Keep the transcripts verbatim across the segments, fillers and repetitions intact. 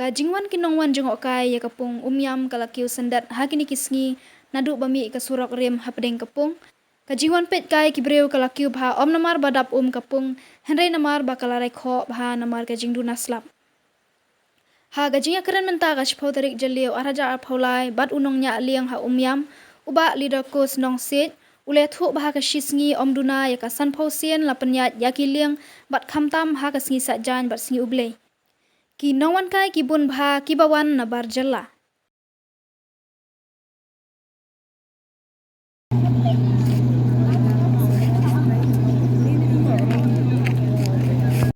Ka jingwan ki nongwan jngohkai ïa ka pung Umiam ka la kiew syndet ha kine ki sngi naduh ba mih ka surok rim hapdeng ka pung. Ka jingwan peit kai ki briew ka la kiew bha ym namar ba dap um ka pung, hynrei namar ba ka la rai khoh bha namar ka jingduna slap. Ha ka jingïakren mynta ka shiphew tarik Jylliew arhajar arphew lai bad u nongñiah lieng ha Umiam, u Bah Lidokos Nongsiej, u la ïathuh ba ha ka shi sngi ym duna ïa ka sanphew sien la pynïaid ïa ki lieng bad khamtam ha ka sngi Saitjaiñ bad sngi U Blei. Ki nongwan kai ki bun bha kiba wan na bar jylla.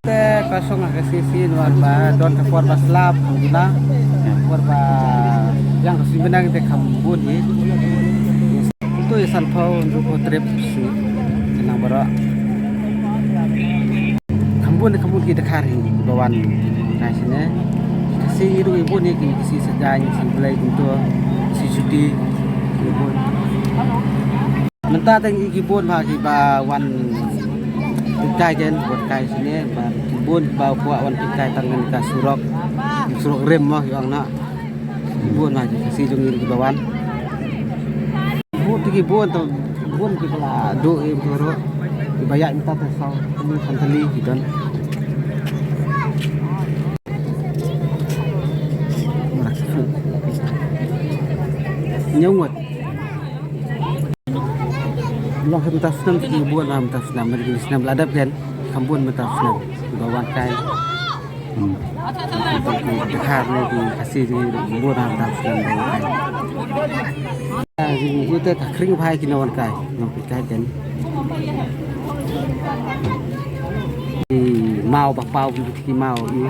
Te ka shong ha ka shisien wan ba don ka por ba slap, na por ba ïang ka suiñ bneng te kham bun hi. Kumto ïa sanphew hynriewphew trip shi, nang baroh. Kham bun, kham bun ki dkhar hi ba wan kai shane. Ki Khasi ruh ki bun hi, ki Khasi Saitjaiñ, Khasi Blei kumto, Khasi Shuti, ki bun. Mynta te ngi ki bun bha kiba wan pynkai ken, wan kai shane, ba ki bun kiba kwah wan pynkai tang ngan ka surok, surok rim mo ki ong na. Ki bun bha ki Khasi jong ngi kiba wan. Bun te ki bun, to bun kiba la duh im to ro. Kiba ïaid mynta te saw, ni khan tali ki don. Hynñiew ngut. Long mynta snem ki bun, mynta snem, mynta snem la dep ken. Kham bun mynta snem kiba wan kai. Hmm. Dkhar ne ki Khasi ki bun mynta snem ba wan kai. Ah, ki ute ka khring bha ki nongwan kai, nongwan kai ken. Ki maw ba paw ki, ki maw i,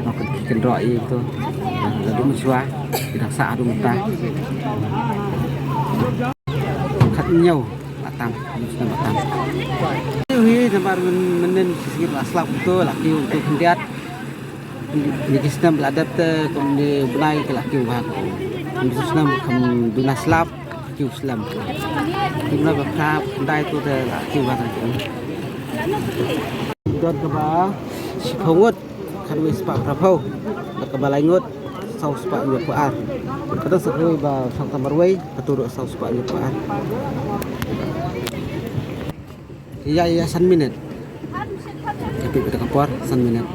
nongwan ki kynroh i to. Ka dum shwa, ki dang sah dum ta. Khathynñiew ba tam, khathynñiew snem ba tam. Hi namar myn-, mynnin ki sngi la slap to, la kiew to khyndiat. Ni ki snem ba la dep te kumne bnai ki la kiew bha. Ni ki snem kham duna slap, kiew slem. Ki bnai ba khyndai to te la kiew bha. Don kaba shiphew ngut, khatwei spah phraphew. Bad kaba lai ngut, saw spah hynñiewphew ar. Ka don sa kawei ba shong tang marwei, kato ruh saw spah hynñiewphew ar. Ïa, ïa san minit. Ka peit beit ka por san minit.